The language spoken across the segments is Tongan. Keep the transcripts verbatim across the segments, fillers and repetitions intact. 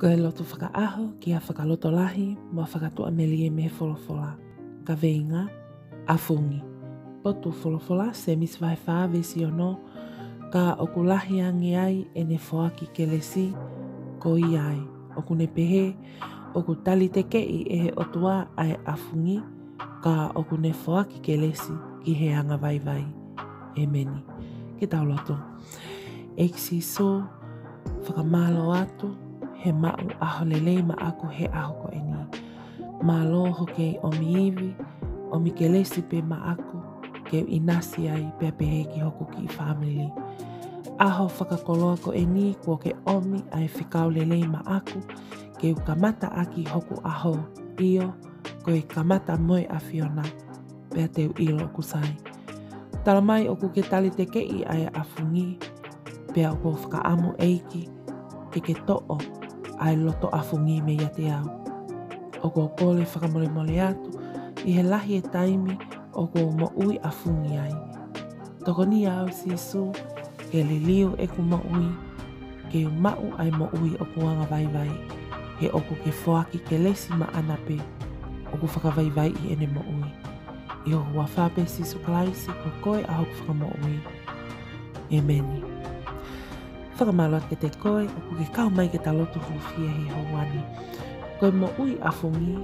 Ko e lotu fakaʻaho ki ha fakalotolahi mo ha fakatuʻamelie mei he folofola. Kaveinga: ʻAfungi. Potu folofola, Sēmisi vahe fā veesi ono: Ka ʻoku lahi ange ai ʻene foaki kelesi, ko ia ai ʻoku ne pehē, ʻoku talitekeʻi ʻe he ʻOtua ʻa e ʻafungi, ka ʻoku ne foaki kelesi ki he angavaivai. ʻEmeni. Ke tau lotu. ʻEiki Sīsū, fakamālō atu he maʻu ʻaho lelei maʻaku he ʻaho ko eni. Mālō hoʻo kei ʻomi ivi, ʻomi kelesi pē maʻaku, ke u ʻinasi ai pea pehē ki hoku kiʻi fāmili. ʻAho fakakoloa ko eni kuo ke ʻomi ʻa e fekau lelei maʻaku, ke u kamata ʻaki hoku ʻaho, ʻio, ko e kamata mo e ʻAfiona, pea te u ʻilo ʻoku sai. Tala mai ʻoku ke talitekeʻi ʻa e ʻafungi, pea ʻoku ou fakaʻamu ʻEiki, ke ke toʻo ʻa e loto ʻafungi meiate au. ʻOku ou kole fakamolemole atu ʻi he lahi e taimi ʻoku ou moʻui ʻafungi ai. Tokoniʻi au Sīsū, ke liliu ʻeku moʻui, ke u maʻu ʻa e moʻui ʻoku angavaivai, he ʻoku ke foaki kelesi maʻana pē ʻoku fakavaivaiʻi ʻene moʻui. ʻI ho huafa pē Sīsū Kalaisi ko koe ʻa hoku Fakamoʻui. ʻEmeni. Fakamālō atu kiate koe ʻoku ke kau mai ke ta lotu hūfia he houa ni. Ko e moʻui ʻafungi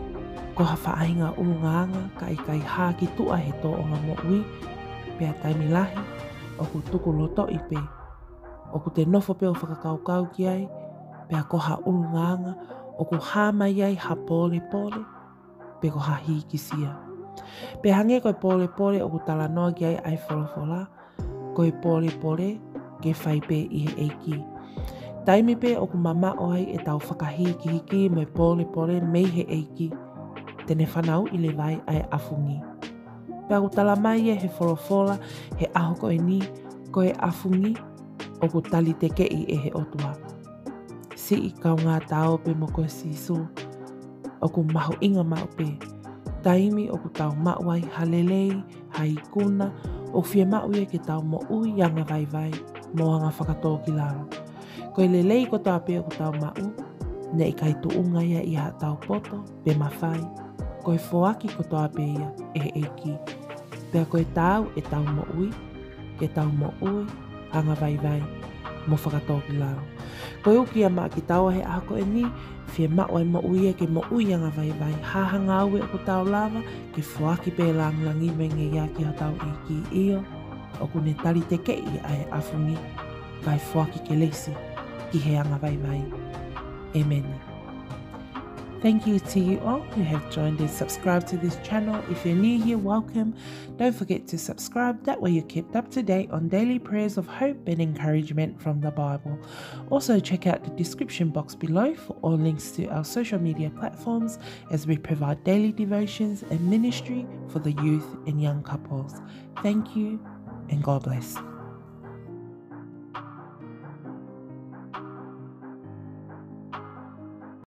ko ha faʻahinga ʻulungaanga ka ʻikai hā ki tuʻa he tōʻonga moʻui, pea taimi lahi ʻoku tukulotoʻi pē. ʻOku te nofo pē ʻo fakakaukau ki ai, pea ko ha ʻulungaanga ʻoku hā mai ai ha pōlepole, pe ko ha hīkisia. Pea hangē ko e pōlepole ʻoku talanoa ki ai ʻa e folofola, ko e pōlepole ke fai pē ʻi he ʻEiki. Taimi pē ʻoku mamaʻo ai ʻetau fakahīkihiki mo e pōlepole mei he ʻEiki, te ne fanauʻi leva ai ʻa e ʻafungi. Pea ʻoku tala mai ʻe he folofola he ʻaho ko eni, ko e ʻafungi ʻoku talitekeʻi ʻe he ʻOtua. Siʻi kaungā Ta ō pē mo koe Sīsū, ʻoku mahuʻinga maʻu pē. Taimi ʻoku tau maʻu ai ha lelei, ha ikuna, ʻoku fiemaʻu ia ke tau moʻui angavaivai mo anga fakatōkilalo. Ko e lelei kotoa pē ʻoku tau maʻu, ne ʻikai tuʻunga ia ʻi haʻatau poto pe mafai. Ko e foaki kotoa pē ia ʻe he ʻEiki. Pea ko e taau ʻetau moʻui, ke tau moʻui angavaivai mo fakatōkilalo. Ko e uki ia maʻa kitaua he ʻaho ko eni, fiemaʻu ʻa e moʻui ia ke moʻui angavaivai. Hā ha ngāue ʻoku tau lava ke foaki pē lāngilangi mo e ngeia ki hotau ʻEiki, ʻio, ʻoku ne talitekeʻi ʻa e ʻafungi, kae foaki kelesi ki he angavaivai. ʻEmeni. Thank you to you all who have joined and subscribed to this channel. If you're new here, welcome. Don't forget to subscribe. That way you're kept up to date on daily prayers of hope and encouragement from the Bible. Also, check out the description box below for all links to our social media platforms as we provide daily devotions and ministry for the youth and young couples. Thank you and God bless.